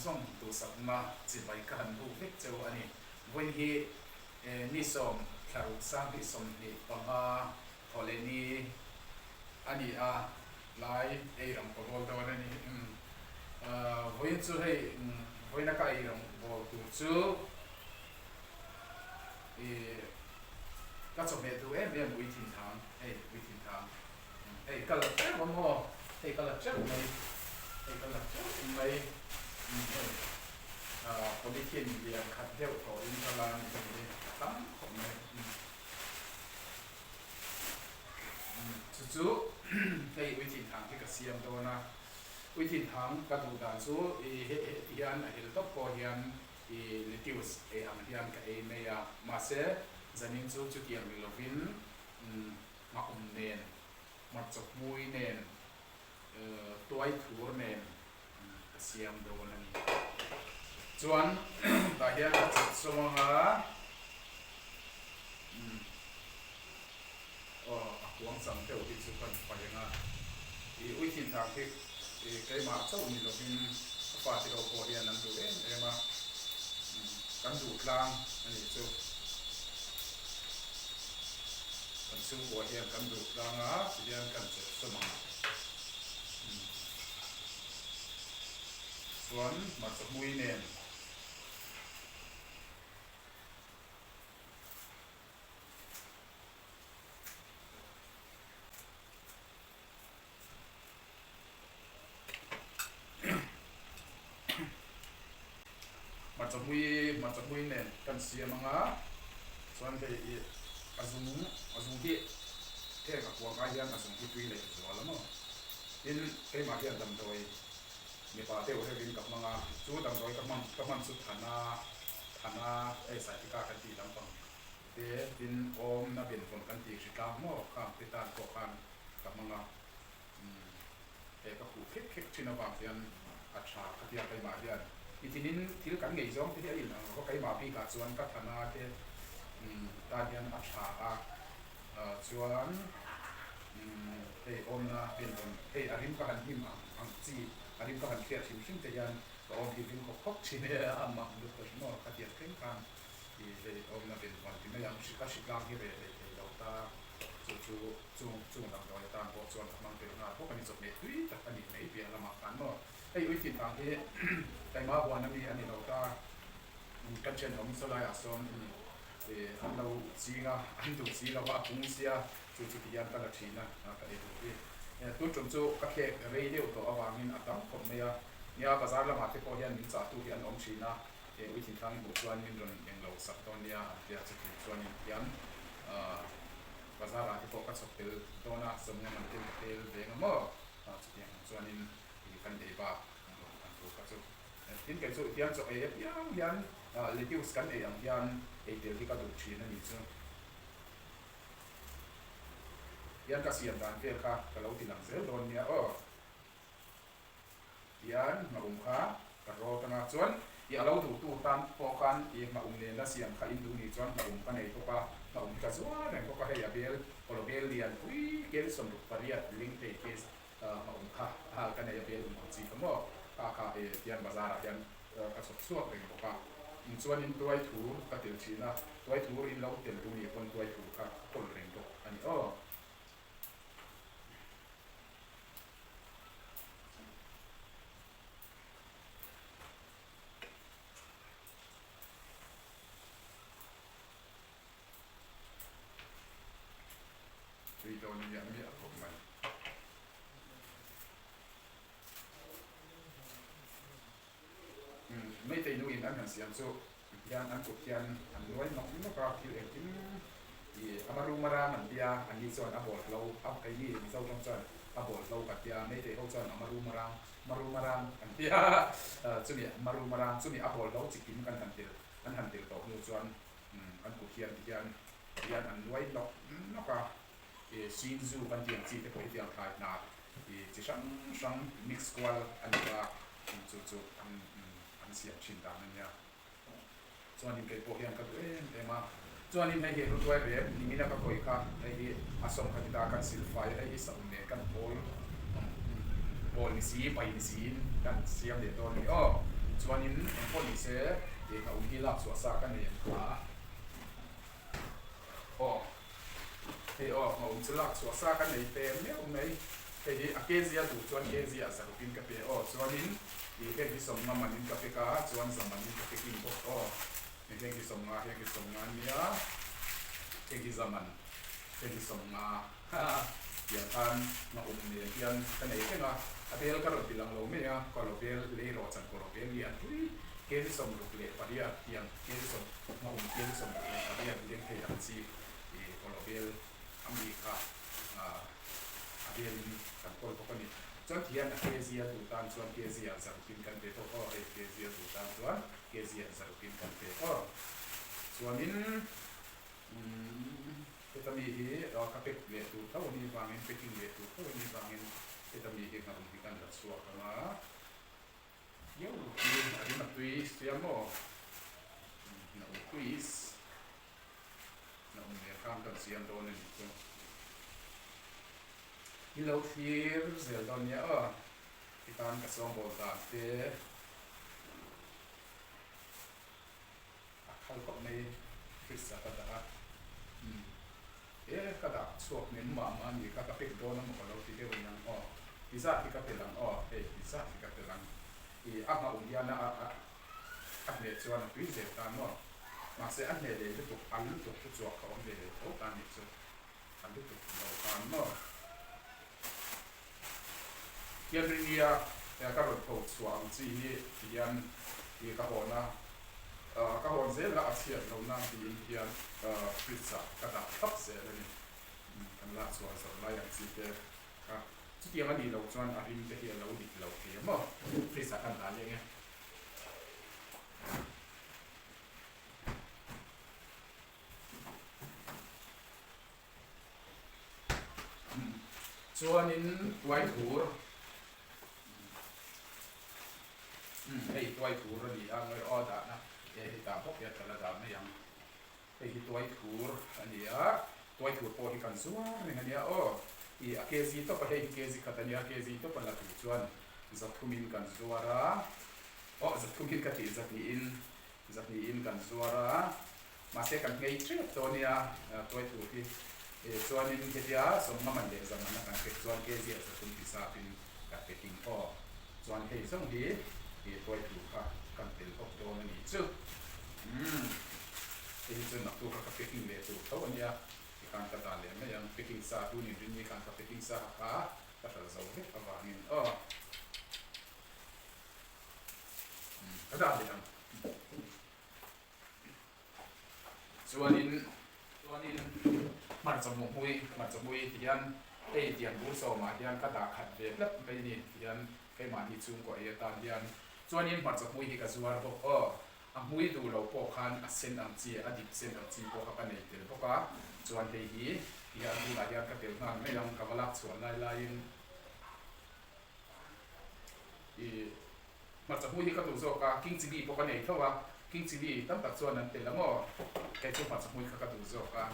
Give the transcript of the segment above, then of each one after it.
zawng duhsakna chibai ka han buk vek cheu a ni. Vawiin hi ni sawm thlaruk sanghnih 25 thaw leh ni a ni a, tlai ei rawng ka bawl dawn a ni. Vawiin chu hei vawiina ka ei rawng bawl tur chu ka chawhmeh duh em em ui thinthang, hei ui thinthang. Hei ka la teuh ang aw, hei ka la teuh mai, hei ka la teuh mai, hei polythene lian khat deuh tawh in ka la ni hei hi a tam khawp mai. Chu chu hei uithin thang hi ka siam dawn a, uithin thang ka duh dan chu i heti hian a hel tawp pawh hian i lettuce ei ang hian ka ei mai a, mahse zanin chu chutiang ni lovin Hmaum nen, hmarcha hmui nen, tuai thur nen ka siam dawn a ni. Chuan tah hian ka chet sawm ang a, aw a kuang chang deuh hi chu kan paih ang a, i uithin thang hi keimah chauh ni lovin ka fate ho pawh hian an duh em em a, kan duh tlang a nih chu. Kan chhungkua hian kan duh tlang a, tihian kan chet sawm ang. Chuan hmarcha hmui nen. Hmarcha hmui hmarcha hmui nen kan siam ang a, chuan hei i a zung a zung hi heng a kuang ai hian a zung hi tui leh zual a maw. Tin, keimah hian damdawi mipa deuh reuhin ka hmang a, chu damdawi ka hmang ka hman chu thana thana hei saitika kan tih lampang te tin awmna benvawn kan tih hri tlang maw khang te tan pawh khan ka hmang a. He ka khuh khek khek thin avang hian a tha ka tia keimah hian i tinin thil kan ngei zawng te hi a in ang lo va, keimah bikah chuan ka thana te tan hian a tha a, chuan hei awmna benvawn hei a rim ka han hnim ang ang chi a rim ka han hriat hrim hrim te hian ka awm hi rim khawp khawp thin e a mak lutuk maw ka tiang thleng khan i hei awmna benvawn ti mai ang ka hritlang hi reh hlei thei lo ta chu chu. Chung chung damdawi atan pawh chuan ka hmang tel nghal bawk a ni, chawhmeh tui tak a nih mai piah lamah khan maw. Hei uithin vang hi keimah huan ami a ni lo ta, kan thenawm sawlaiah sawn an lo ching a, an duh si lo va, a pung sia, chu chu tihian ka la thin a, ka ei duh hi. Tun tum chu ka thlek rei deuh tawh avangin a tam khawp mai a, nia bazar lamah te pawh hian min chahtu hi an awm thin a, uithin thlang i hmuh chuan min rawn englo sak dawn nia an tia, chutih chuan in hian. Bazar ah te pawh ka chhawk tel dawn a, sawmnga man tel ka tel ve nga maw? Chutiang ang chuanin kan ei bak ang rawn kan tur kha chu. Tin kei chu hian chaw ei apiang hian lettuce kan ei ang hian ei tel hi ka duh thin a nih chu. Hian ka siam dan vel kha ka lo ti lang zel dawn nia aw. Tian hmaum kha ka rawt anga chuan i a lo duhtu tan pawh khan i hmaum nena siam kha in duh nih chuan hmaum ka nei bawk a, hmaum hi ka zuar reng bawk a, hei a bel pawlh bel lian pui kel 68 ling thei khi hmaum kha ka nei a bel um ang chi kha maw kha kha i tian bazar ah hian ka chhawp chhuak reng bawk a, chuan in tuai thur ka tel thin a, tuai thur in lo tel duh nih pawn tuai thur kha ka pawlh reng bawk a ni aw. Tui dawn miah miah khawp mai. Meitei nu in an han siam chu hian an kut hian an nuai nawk nawk a, thil engkim ih a maru marang an tia, an ni chuan a bawl hlo a, keini Mizo tawng chuan a bawl hlo kan tia, Meitei ho chuan a maru marang maru marang an tia, chumi maru marang chumi a bawl hlo chikim kan han tel an han tel tawh hnu chuan an kut hian ti hian ti hian an nuai nawk nawk a, ih Shinzu kan tih ang chi te pawh hi tiang thlai hna ih chi hrang hrang mix kual a ni a, chu chu an an siam thin dan a nia. Chuanin kei pawh hian ka duh em em a. Chuanin hei hi Rutuai rep nimina ka kawi kha hei hi a sawm kha ti ta kan silfai a, hei hi saum nen kan pawl pawl ni si pai ni siin kan siam leh dawn a ni aw. Chuanin engpawh ni se ih ka um hi lak chhuah sa ka nei ang kha. Aw hei aw ka um chu lak chhuah sa ka nei pe meuh mai. Hei hi a kg a duh chuan kg ah zarukin ka pe aw. Chuanin ih heng hi sawmnga manin ka pek a chuan za manin ka pekin bawk aw. Heng hi 50, heng hi 50 a nia, heng hi zaman, heng hi 50 tiang khan nga awm nen hian ka nei reng a, a bel ka rawn ti lang lo mai a, ka lo bel lei rawh chan kawr bel hi an tui kg 68 tiang kg sawm nga awm kg 68 leng thei ang chi ih kaw lo bel a mi kha a belin kan kawl bawk a ni. Chuan ti hian a kg a duh tan chuan kg ah zarukin kan pe bawk aw, hei kg a duh tan chuan. Kg ah zarukin kan pe aw. Chuanin umm heta mi hi ka pack leh tur tho a nih vangin packing leh tur tho a nih vangin heta mi hi ngharum hi kan la chhuak ang a. Yo hi a rim a tui sia maw? Na um tuis na um nen khan kan siam dawn a nih chu. I lo thlir zel dawn nia aw. I tan ka sawngbawl dan te a khal khawp mai fridge ah ka dah a umm e ka dah chhuak nem mah mah a ni kha ka pek dawn amaw ka lo ti deuh aniang aw ti zat hi ka tel ang aw hei ti zat hi ka tel ang i a nghauh hian a a hneh chuan a tui zel ta maw mahse a hneh leh lutuk a lutuk chu chuak ka awm ve leh tho ta nih chu a lutuk lo tan maw. Hian ringia ka rawn tho chhuah ang chi hi ti hian ih ka hawn a, ka hawn zel a, a chhiat lo nan tiin hian fridge ah ka dah thlap zel a ni. Kan lak chhuah zawh lai ang chi te kha chutiang a nih loh chuan a ring te hi a lo dik lo thei a maw fridge ah kan dah leng e. Chuanin tuai thur hei tuai thur a ni a ngawi aw dahna e hei tah bawk hian ka la dah mai ang hei hi tuai thur a ni a tuai thur pawh hi kan zuar reng a nia aw ih a kg tawp a hei hi kg khat a nia kg tawp a la tur chuan zathumin kan zuar a aw zathumin ka tih zahnihin zahnihin kan zuar a. Mahse kan nghei tep dawn nia tuai tur hi chuanin hetia sawmnga man leh zaman a kan pek chuan kg ah zathum ti sapin kan pe ting aw. Chuan hei zawng hi tuai tur kha kan tel bawk dawn a nih chu. Umm hei hi chu naktuk a ka packing leh tur tho a nia tikhan ka dah leh mai ang packing sa tunin rinni khan ka packing sa kha ka hral zo vek avangin aw. Umm ka dah leh ang. Chuanin chuanin hmarcha hmuhmui hmarcha hmui ti hian hei tiang bur sawmah hian ka dah khat ve tlat mai a ni ti hian keimahni chhungkaw ei atan hian chuanin hmarcha hmui hi ka zuar bawk aw a hmui duh loh pawh khan a sen ang chi a dip sen ang chi pawh kha ka nei tel bawk a chuan hei hi ti hian tunah hian ka tel nghal mai ang ka va lak chhuah lai laiin ih. Hmarcha hmui hi ka duh zawk a, king chilli pawh ka nei tho a, king chilli tam tak chuan an tel a maw? Kei chu hmarcha hmui kha ka duh zawk a.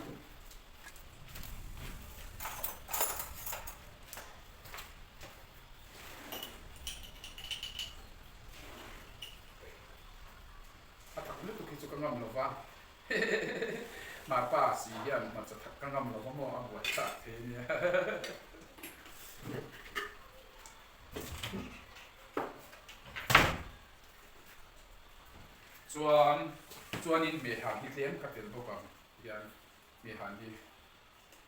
A thak lutuk hi chu ka ngam lo va, hmarpa si hian hmarcha thak ka ngam lo va maw, a buai thlak thei a nia. Chuan chuanin hmehhan hi tlem ka tel bawk ang hian hmehhan hi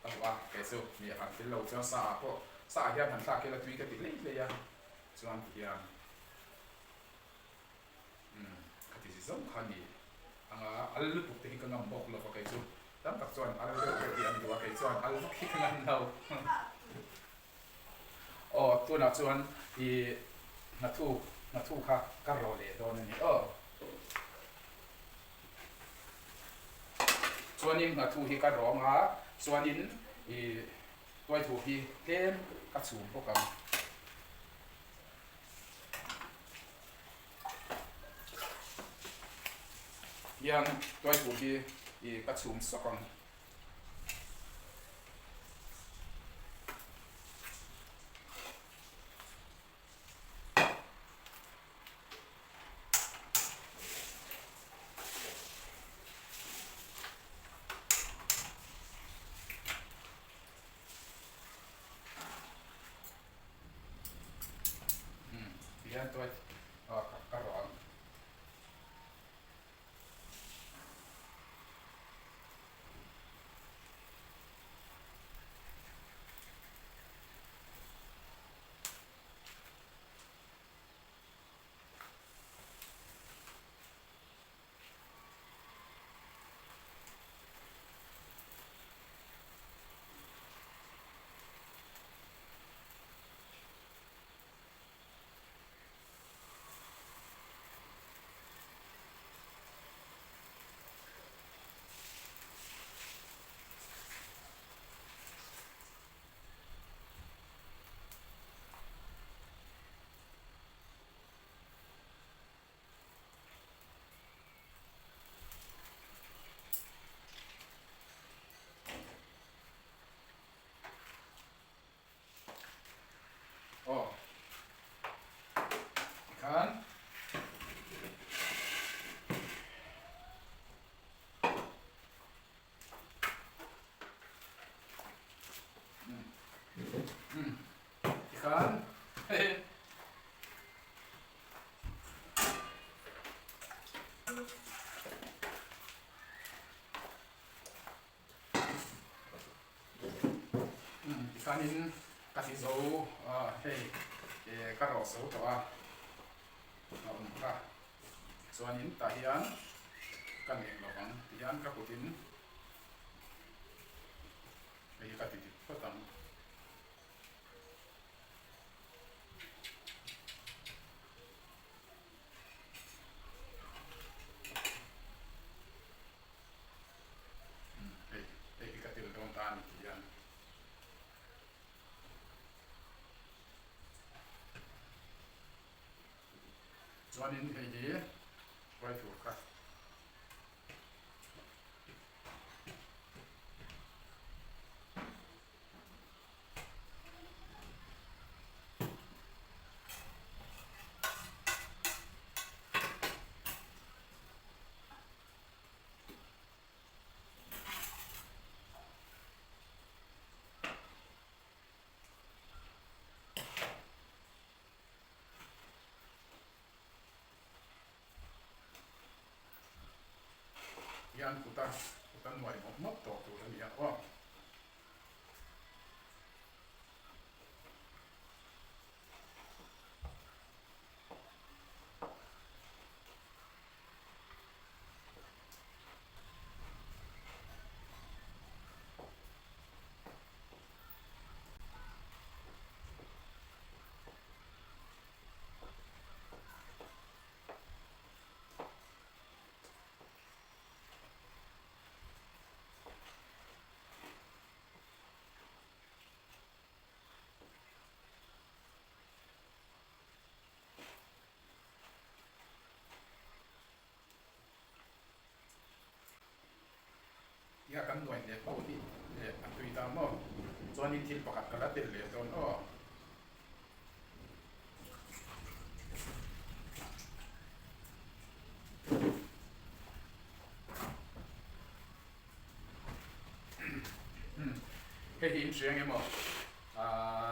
ka duh a kei chu hmehhan tel lo chuan sa ah pawh sa ah hian han thlak ila tui ka ti hlei hlei a chuan ti hian umm ka ti zi zawng kha a ni anga al lutuk te hi ka ngam bawk lo va kei chu tam tak chuan al deuh deuh hi an duh a kei chuan al vak hi ka ngam lo. Aw, tunah chuan i hnathu hnathu kha ka rawh leh dawn a ni aw. Chuanin hnathu hi ka rawng a, chuanin i tuaithu hi tlem ka chhum bawk ang. Hian tuaithu hi i ka chhum sawk ang. Tihian tuai ka rawh ang. Aw tikhan tikhan hei Tikhanin ka ti zo hei ka rawh zo tawh a a awm kha chuanin tah hian ka ngeng lo ang ti hian ka kutin hei hi ka ti dik phawt ang. Hei hei hi ka tel dawn ta a ni tih hian. Chuanin hei hi hruai tur kha. Hian kuta kuta nuai mawp mawp tawh tur a ni a aw. Nia kan nuai leh pawh hi leh a tui ta maw? Chuanin thil pakhat ka la tel leh dawn aw. Hei hi in hria nge maw?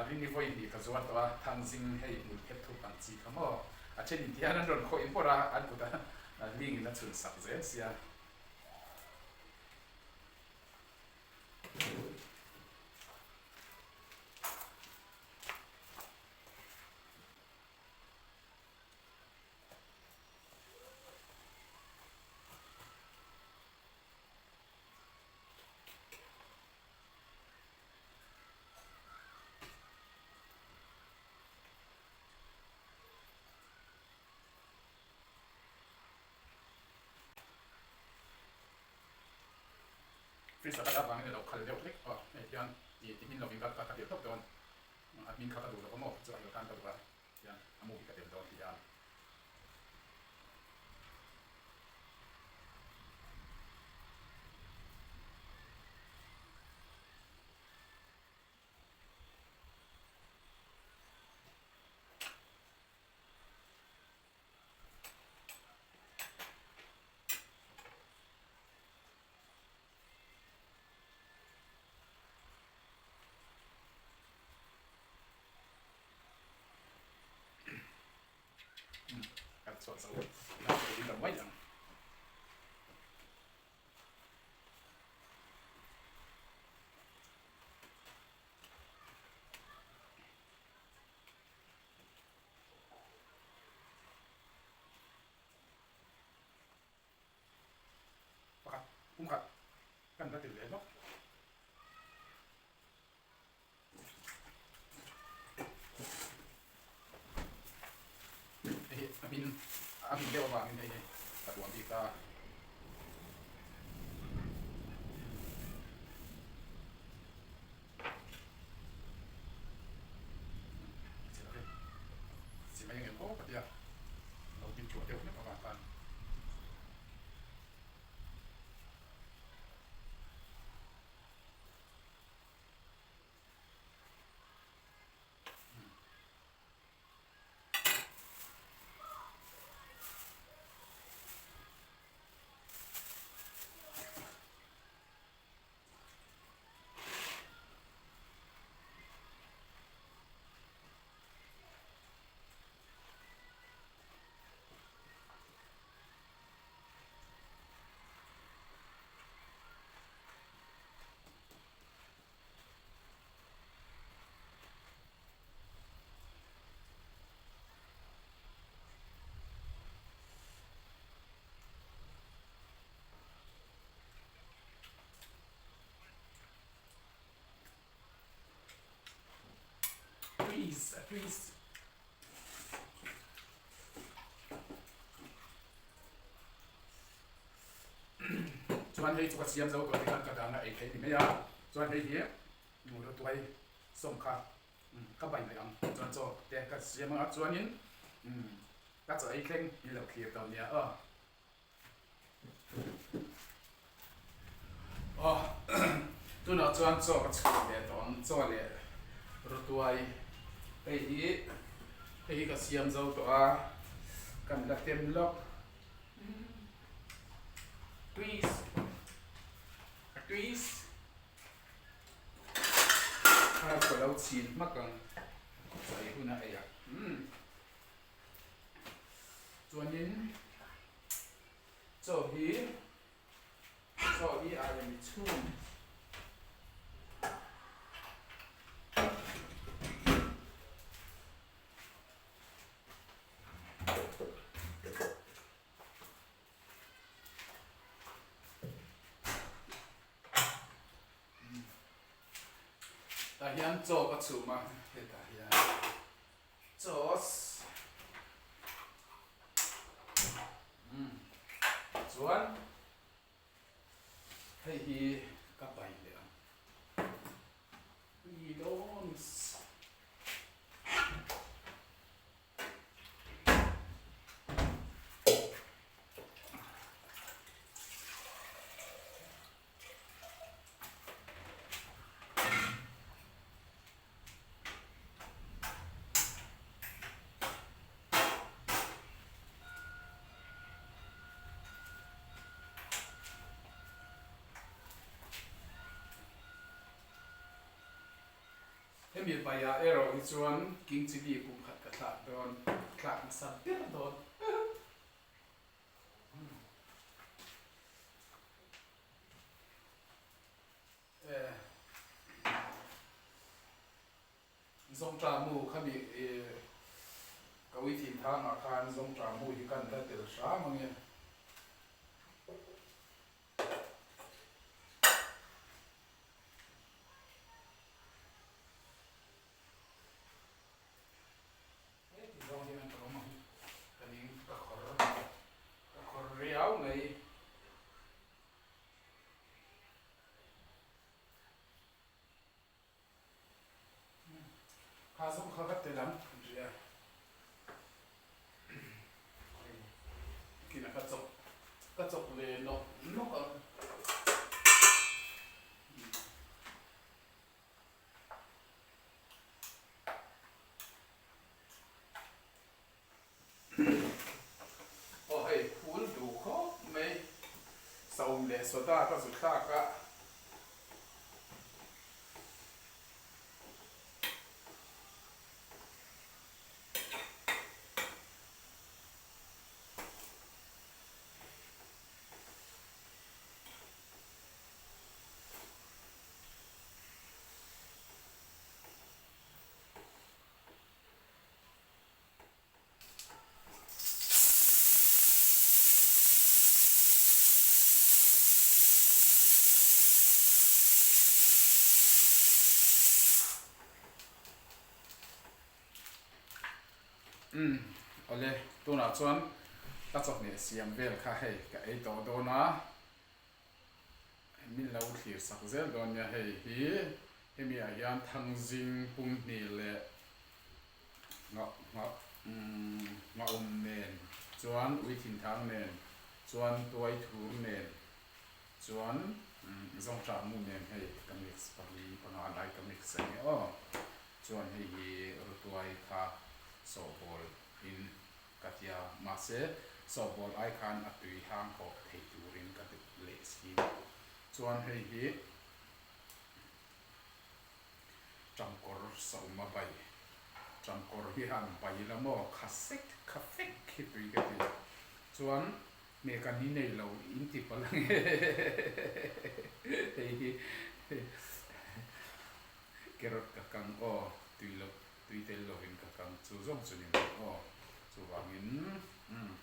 Rini vawi hnih ka zuar tawh a, Thanzing hei hmul phet thup ang chi kha maw? A then in tihian an rawn khawih in pawrh a, an kut a ling in a chhun sak zel sia. Freezer ka dah vangin a lo khal deuh hlek a, hei hian ti ti hmin lovin ka ka tel tawp dawn, a hmin kha ka duh lo a maw chu a hel khan ka duh a, hian a mu hi ka tel dawn ti hian. zo ila ka in ta mai ang. Pakhat, kum khat kan la ti leh lawk. Hei hi a hmin a hmin deuh avangin hei hi ka tuam bik a. Chi mai ang em aw ka tia lo din chhuah deuh hlek avang khan. Please, please. Chuan hei chu ka siam zo tawh tikhan ka dana ei thei ni mai a, chuan hei hi nu tuai sawm kha ka bai leh ang chuan chaw te ka siam anga chuanin ka chaw ei thleng ni lo thlir dawn nia aw. Aw tunah chuan chaw ka chhuk leh tawh ang chaw leh rutuai hei hi hei hi ka siam zo tawh a kan la tem lawk twist a twist kha ka lo chhin hmak ang chaw ei hun a ei a umm. Chuanin chaw hi chaw hi a rem chhung. Tah hian chaw ka chhum a hetah hian. Sauce chuan hei hi ka pai leh ang tui dawns. Hemi paiah erawh hi chuan King Chili kum khat ka thlak dawn, thlak nasa ber dawn. Zawngṭah mu khami ka ui thin thangah khan zawngṭah mu hi kan la tel hram ang e. Heti zawng hian ka awm ang, ka ning ka khawr ka khawr riau mai. Kha zawng kha ka tel ang an ri a, kinah ka chawk ka chawk ve nawk nawk ang. Aw hei phul duh khawp mai saum leh soda ka zu thlak a. Umm awle tunah chuan ka chawhmeh siam vel kha hei ka ei tawh dawn a, min lo thlir sak zel dawn nia hei hi hemi ah hian Thangzing pumhnih leh Nghah nghah umm nghahawm nen chuan Uithinthang nen chuan Tuaithur nen chuan Zawngṭah mu nen hei ka mix pali panga lai ka mix a ni aw. Chuan hei hi Rutuai kha sawhbawl in ka tia mahse sawhbawl ai khan a tui hang hawh thei turin ka duh leh si. Chuan hei hi Tangkawr saum a bai. Tangkawr hi han bai la maw? Kha sek, kha fek hi tui ka ti. Chuan hme kan hi nei lo in ti palh ang e. Hei hi carrot ka kang aw, tui lo, tui tel lovin ka kang chu zawng chu ni mai aw. Chuvangin umm.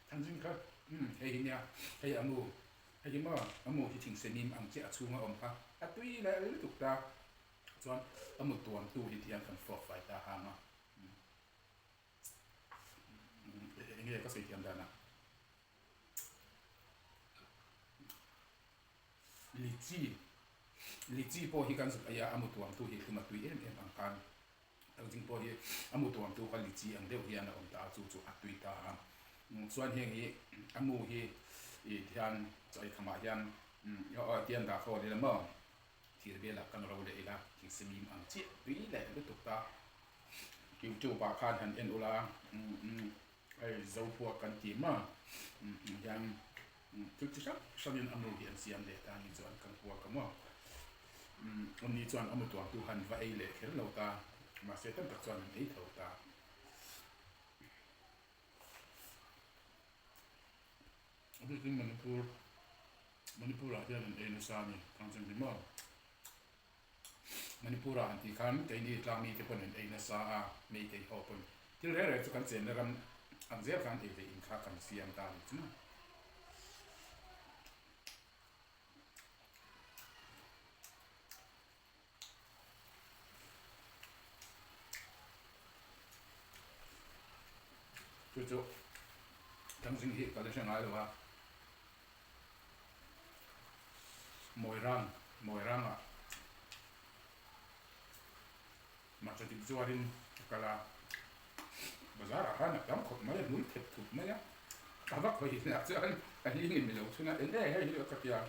Thangzing kha hei hi nia hei a mu hei hi maw a mu hi thingsenim ang chiah a chhunga awm kha a tui leh lutuk ta chuan a mu tuamtu hi tihian kan fawk fai ta hang a. Enge ka sawi thiam dan a Lychee Lychee pawh hi kan zuk aia a mutuam tu hi hlum a tui em em ang khan Tangzing pawh hi a mutuam tu kha lychee ang deuh hian a awm ta a chu chu a tui ta a chuan heng hi a mu hi ih tihian chaw ei khamah hian tian dah khawl ila maw thir velah kan ro leh ila thingsemim ang chiah tui leh lutuk ta. Youtube ah khan han en ula hei Zophua kan ti ma hian thil chi hrang hrangin a mu hi an siam leh ta ni chuan kan kuak a maw awmni chuan a mu tuang tu han va ei leh kher lo ta mahse tam tak chuan an ei tho ta. A bikin Manipur Manipur ah hian an ei nasa a ni thangcheng hi maw. Manipur ah an tih khan keini tlangmi te pawn an ei nasa a, Meitei ho pawn thil reng reng chu kan chenna ram ang zel khan ei leh in kha kan siam ta a ni chu. Chu chu Thangzing hi ka la hre ngai lo a. Mawirang, Mawirangah hmarcha dik zuarin a kal a, bazarah khan a tam khawp mai a, hmul thep thup mai a, a va khawih lah chuan a hling in milo chhun a, eng nge hei hi ka ti a,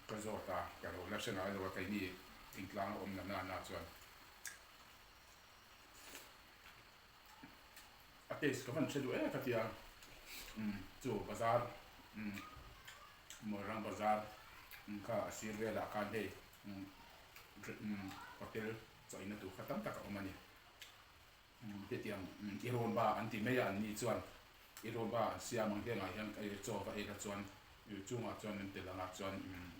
ka zawt a, ka lo la hre ngai lo a keini thingtlang a awm na na na chuan a taste ka van hre duh em ka ti a, chu bazar Mawirang bazar kha a sir velah khan hei hotel chaw inna tur kha tam tak a awm a ni. Hetiang i rawn ba an ti mai a an ni chuan i rawn ba an siam ang hengah hian chaw va ei la chuan chungah chuan an tel angah chuan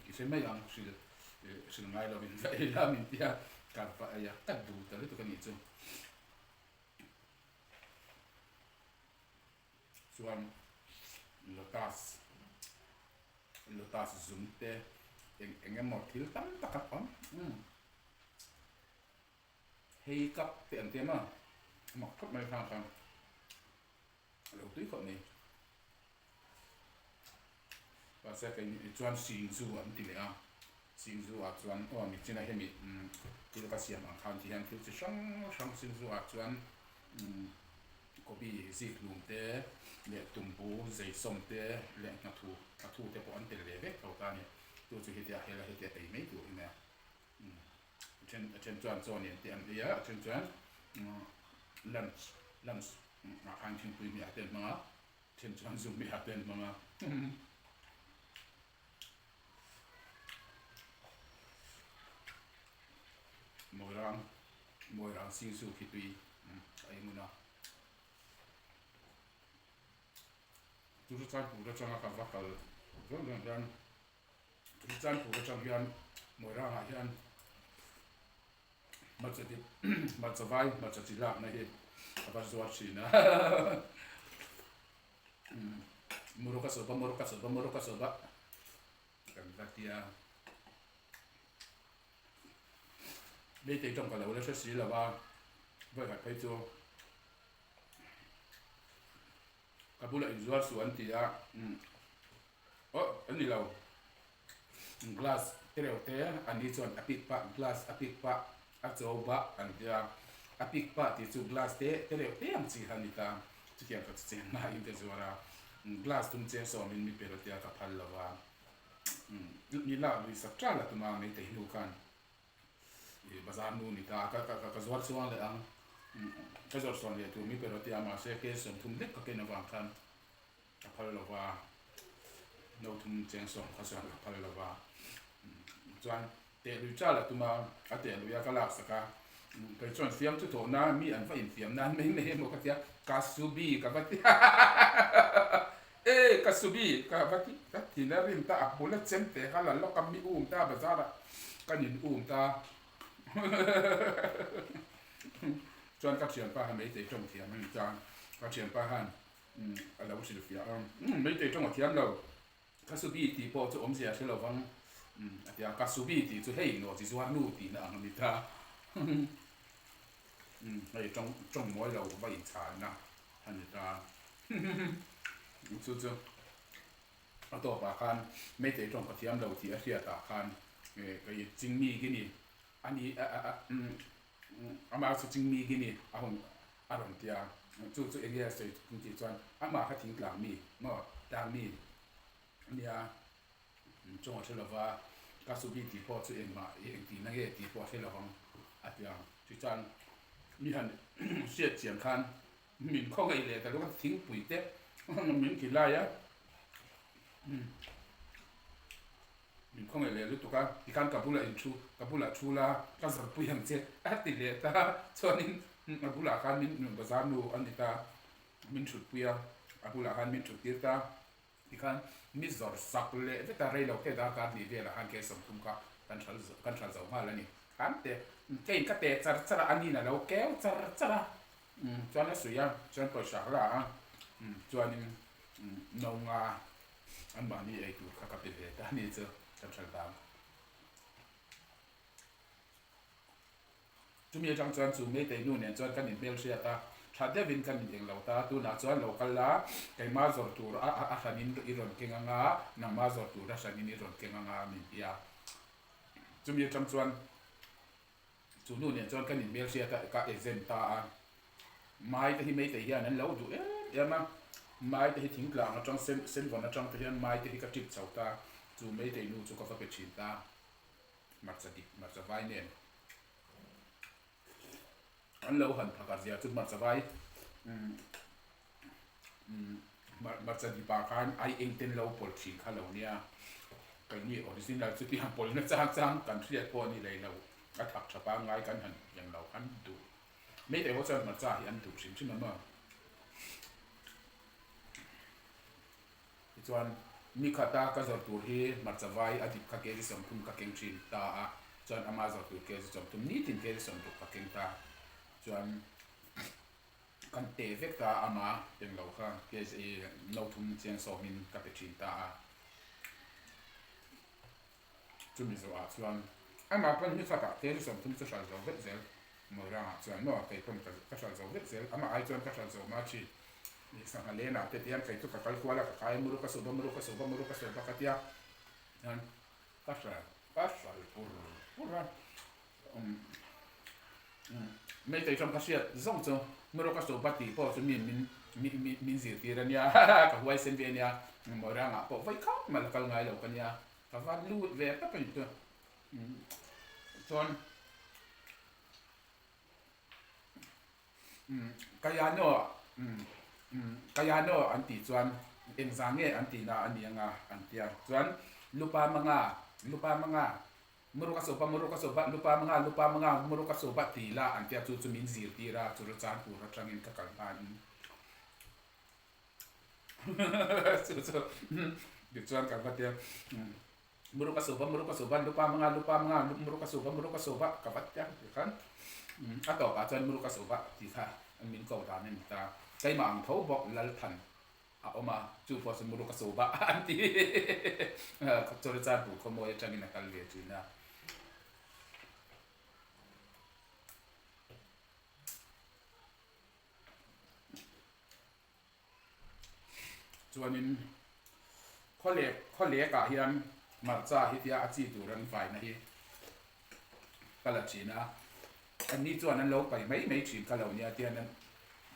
i hre mai ang hril hril ngai lovin va ei la min tia ka va ei a ka duh ta lutuk a nih chu. Chuan lotus lotus zum te eng eng emaw thil tam tak a awm umm hei cup te an ti a maw mak khawp mai khang khan a lo tui khawp mai mahse kei chuan sing zu an ti leh a sing zu ah chuan aw nichina hemi umm thil ka siam ang khan ti hian thil chi hrang hrang sing zu ah chuan umm Gobi zikhlum te leh tumbu zeisawm te leh hnathu hlathu te pawh an tel ve vek tho ta a ni. Chu chu hetia hela hetia ei mai tur hi nia. A then a then chuan chaw nen te an ei a, a then chuan lunch lunch ah khan thingpui hmeh ah te an hmang a, a then chuan zu hmeh ah te an hmang a. Mawirang Mawirang singsu khi tui a ei hmun a. Churachandpur atanga ka va kal zawng zawng hian Churachandpur atang hian. Moirangah hian hmarcha dip hmarcha vai hmarcha chi lakna hi a va zuar thin a Muruka soba muruka soba muruka soba kan va tia Meitei tawng ka lo la hre si lo a vawikhat phei chu ka bulah inzuar suh an ti a aw an ni lo glass te reuh te an ni chuan a pik pah glass a pik pah a cho bah an tia a pik pah tih chu glass te te reuh te ang chi kha a ni ta chutiang ka cheng hmain ka zuar a glass tum cheng sawmin mi per a tia ka phal lo va ni lak lui sak ṭal a tuma meitei hnu khan ih bazar nu ni ta ka ka ka zuar chuang leh ang ka zawrh sawn leh tur mi per a tia mahse ke 30 lek ka ken avang khan Ka phal lo va, no thum cheng sawm kha chuan ka phal lo va. Chuan teh lui chal a tum a, a teh lui a ka lak sak a, kei chuan fiam chu thawh nan mi an va infiam nan mai mai emaw ka tia, ka subi ka va ti e ka subi ka va ti ka ti na rim ta a bul a chem teh kha la lawk a mi um ta bazar ah kan in um ta chuan ka thianpa kha meitei tawng thiam a ni ta, ka thianpa khan A lo hrilhfiah a, Meitei tawng a thiam lo, Kasubi tih pawh chu awmzia a hre lo vang a ti a, Kasubi tih chu hei nawh chi zuar nu tihna ang a ni ta. Hei tawng tawng mawi lo va inchhanna a ni ta. Chu chu a tawpah khan Meitei tawng ka thiam lo tih a hriatah khan kei chingmi khi ni a ni amah chu chingmi khi ni a hun a rawn ti a, chu chu enge a sawi tum tih chuan amah kha thing tlang mi maw tlang mi a nia chawng a hre lo va, ka subi tih pawh chu engmah i engtihna nge tih pawh a hre lo ang a ti a, tichuan mi han hriat chian khan min khawngaih leh ta luka thingpui te min ti lai a. Min khawngaih leh lutuk a, tikhan ka bulah in thu, ka bulah thu la, ka zawrhpui ang che a ti leh ta. Chuanin a bulah khan min bazar nu a ni ta, min thutpui a, a bulah khan min thuttir ta. Tikhan mi zawrh sak leh vek a, rei lo te darkar hnih velah khan ke 30 kha kan hral kan hral zo nghal a ni. Khan te keiin ka teh char char a, a nin a lo keu char char a, chuan a suih a, chuan pawisa ka la a, chuanin no nga Anmahni ei tur kha ka pe ve ta ni chu kan hral vang. Chumi atang chuan chu Meitei nu nen chuan kan inhmel hriat a, tha deuhin kan ineng lo ta. Tunah chuan lo kal la, keimah zawrh tur a a hranin i rawn keng anga, nangmah zawrh tur a hranin i rawn keng anga min ti a. Chumi atang chuan chu nu nen chuan kan inhmel hriat a, ka agent ta a. Mai te hi Meitei hian an lo duh em em a, Mai te hi thingtlang atang sen senvawn atang te hian Mai te hi ka tip chho ta, chu Meitei nu chu ka va pe thin ta, hmarcha dik hmarcha vai nen an lo han phakar zia chu hmarcha vai umm umm hmarcha dipah khan ai eng ten lo pawlh thin kha lo nia, keini original chutiang pawlhna chang chang kan hriat pawh a ni lei lo, a thak tha pangngai kan han eng lo khan duh. Meitei ho chuan hmarcha hi an duh hrim hrim a maw? Tichuan, ni khata ka zawrh tur hi hmarcha vai a dip kha kg 30 ka keng thin ta a, chuan ama zawrh tur kg 30 nitin kg 60 ka keng ta. Chuan kan teh vek ta ama englo kha kg no thum chiang sawmin ka pe thin ta a. Chumi zawhah chuan amah pawn ni khatah kg 30 chu hral zo vek zel Moirangah chuan maw kei pawn ka hral zo vek zel amah ai chuan ka hral zo ma thin ih sangha lenah te tihian kei chu ka kal kual a ka kai a muru ka suh ba muru ka suh ba muru ka suh ba ka tia hian ka hral ka hral pur pur a umm Meitei tawng ka hriat zawng chu muru ka suh ba tih pawh chu mi min mi min zirtir a nia ka huaisen ve a nia Moirangah pawh vawi khauh mah la kal ngai lo ka nia. Ka va lut ve tak a ni chu. Chuan Kayano Kayano an tih chuan engzah nge an tihna a ni anga an tia. Chuan Lupa Manga Lupa Manga Muruka Soba Muruka Soba Lupa Manga Lupa Manga Muruka Soba tih la an tia chu chu min zirtir a chu Rachanpur atangin ka kal hmain Chu chu tichuan kan va tia. Muruka suva muruka suva lupa manga lupa manga muruka suva muruka suva ka vat tia ti khan a tawpah chuan muruka suva tih kha min ko dan a ni ta. Keimah ang tho bawk Lalthan a awm a, chu pawh chu muruka suva an ti Chawlchar bu khawmawi atangin a kal ve thin a. Chuanin khawlek khawlek ah hian hmarcha hi tia a chi tur an vaina hi ka la thin a, anni chuan an lo pai mai mai thin kha lo nia tian an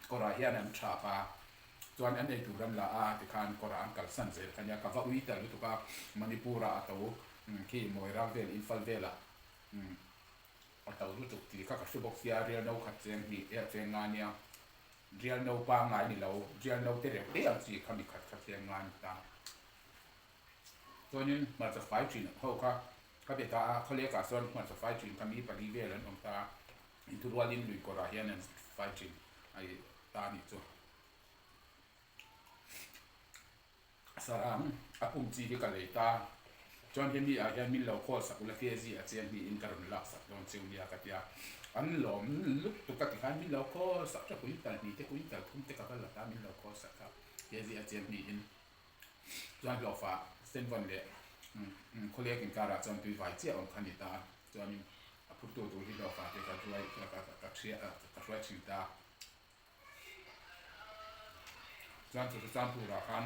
kawrah hian an thap a, chuan an eitur an la a tikhan kawrah an kalsan zel kha nia ka va ui ta lutuk a, Manipur ah a to khi Moirang vel Imphal velah A to lutuk tih kha ka hre bawk sia, rial no khat cheng hnih te a cheng nga nia, rial no pangngai ni lo, rial no te reuh te ang chi kha mi khat kha cheng nga ni ta. Chuanin hmarcha fai thin ho kha ka be ta a, khawlekah sawn hmarcha fai thin kha mi pali vel an awm ta a, inthurualin lui kawrah hian an fai thin a i ta a nih chu. Sarang a pum chi hi ka lei ta. Chuan hemi ah hian min lo call sak ula KZ a cheng hnihin ka rawn lak sak dawn cheu nia ka tia. An lawm lutuk ka ti khan min lo call sak tha quintal hnih te quintal thum te ka va la ta min lo call sak kha KZ a cheng hnihin. Chuan hlawhfa Stenvawn leh khawlek inkarah chuan tui vai chiah awm kha ni ta. Chuanin a phurtu tur hi hlawhfa te ka hruai ka hruai thin ta. Chuan chu Churachandpur-ah khan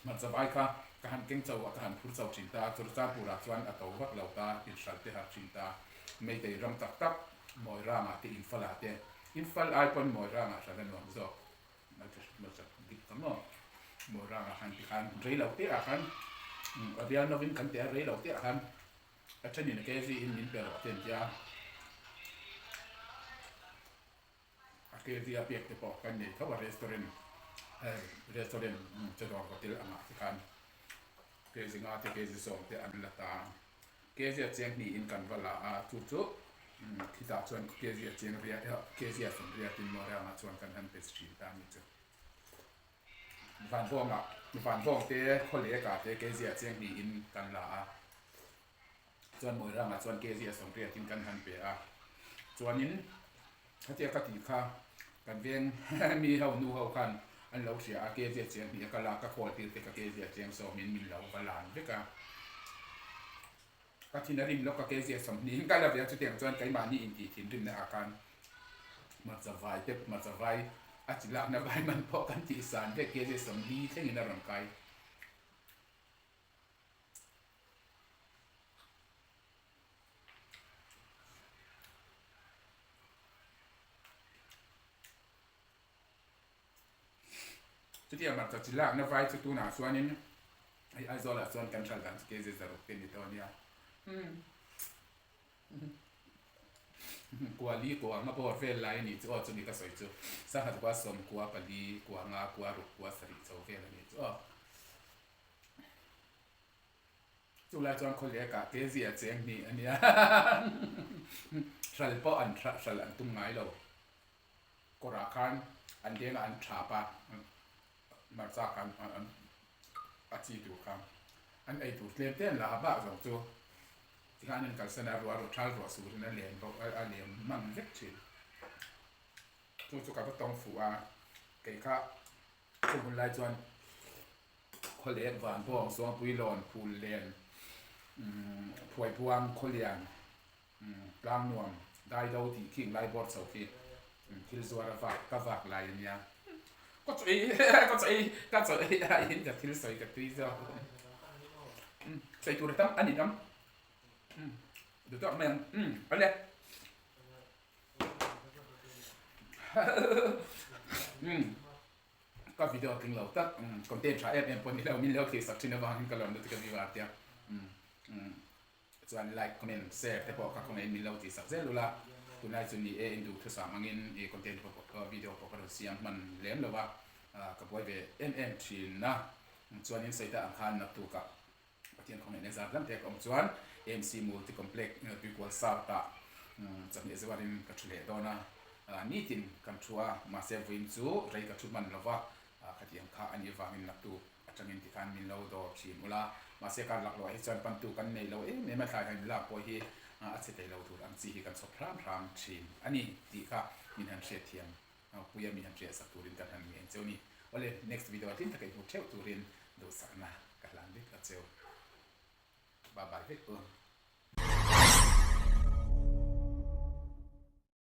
hmarcha vai kha ka han keng chauh a, ka han phur chauh thin ta. Churachandpur-ah chuan a to vak lo ta, inhralh te harh thin ta. Meitei ram tak tak Mawirangah te Imphal-ah te, Imphal ai pawn Mawirangah hralh a nuam zawk. Hmarcha dik ta maw? Mawirangah khan tikhan rei lo te ah khan a bial novin kan ti a, rei lo te ah khan a thenin a KZ in min pe rawh te an ti a. A KZ a pek te pawh kan nei tho a restaurant restaurant chawdawr hotel angah te khan KZ nga te KZ sawm te an la ta a. KZ a cheng hnihin kan va la a chu chu khitah chuan KZ a cheng riat KZ a sawm riatin maw rangah chuan kan han pe thin ta a ni chu. Vanvawngah Vanvawng te khawlekah te KZ a cheng hnihin kan la a. Chuan Mawirangah chuan KZ a sawmriatin kan han pe a, chuanin khatia ka tih kha kan veng mi ho nu ho khan an lo hria a, KZ chiang hnih a kal a, ka khawl tir te ka KZ chiang sawmin min lo va lan vek a, ka thin a rim lawk ka KZ 20 in ka la ve a, chutiang chuan keimahni intih thinrimna ah khan hmarcha vai te hmarcha vai a chi lakna vai man pawh kan tih san vek KZ 40 thlengin a rawn kai. Chutiang hmarcha chi lakna vai chu tunah chuanin hei Aizawlah chuan kan hral dan chu KZ zaruk te a ni dawn a nia. Kuali kuanga bawr vel lai a nih chu aw chumi ka sawi chu sangha kua sawm kua pali kuanga kua ruk kua sarih chho vel a nih chu aw. Chulai chuan khawlekah te zia cheng hnih a nia. Hral pawh an hral an tum ngai lo. Kawrah khan an lengah an thap a, hmarcha khan a chi tur kha an ei tur tlem te an la a bak zawng chu tikhan an kalsan a, ruah ruah thal ruah surin a lem bawk a lem hman vek thin. Chu chu ka va tawng fuh a, kei kha Chu hun lai chuan Khawlek, Vanbawng, Suangpuilawn, Phullen, Phuaibuang, Khawlian, Tlangnuam, Daido tih khi lai bawr chho khi thil zuar a vak ka vak lai a nia. Ka chaw ei ka chaw ei ka chaw ei aiin ka thil sawi ka tui zawk. Sawi tur a tam a ni tam. Duh tawk mai ang. Awle. Ka video tling lo tak content tha em em pawh ni lo min lo thlir sak thin avangin ka lawm lutuk a viewer te chuan like comment share te pawh ka khawngaih in min lo tih sak zel ula tunlai chu ni e in duh thusam angin i content pawh video pawh ka rawn siam hman lem lo a ka buai ve em em thin a chuanin sawi ta ang khan naktukah Pathian khawngaihna zar dam te ka awm chuan AMC Multi Complex Tuikual South ah chawhmeh zuarin ka thu leh dawn a, nitin kan thu a, mahse vawiin chu rei ka thu hman lo va, khatiang kha a nih avangin naktuk atangin tikhan min lo dawr thin ula. Mahse kar laklawh ah hi chuan pantu kan nei lo em em a, thlai han inlak pawh hi a che thei lo tur ang chi hi kan chhawp hram hram thin a ni tih kha min han hriatthiam puia min han hriatsak turin kan han ngen cheu a ni. Awle, next video ah tlin taka i hmu theuh turin duhsakna ka hlan vek a cheu. Bye bye vek u.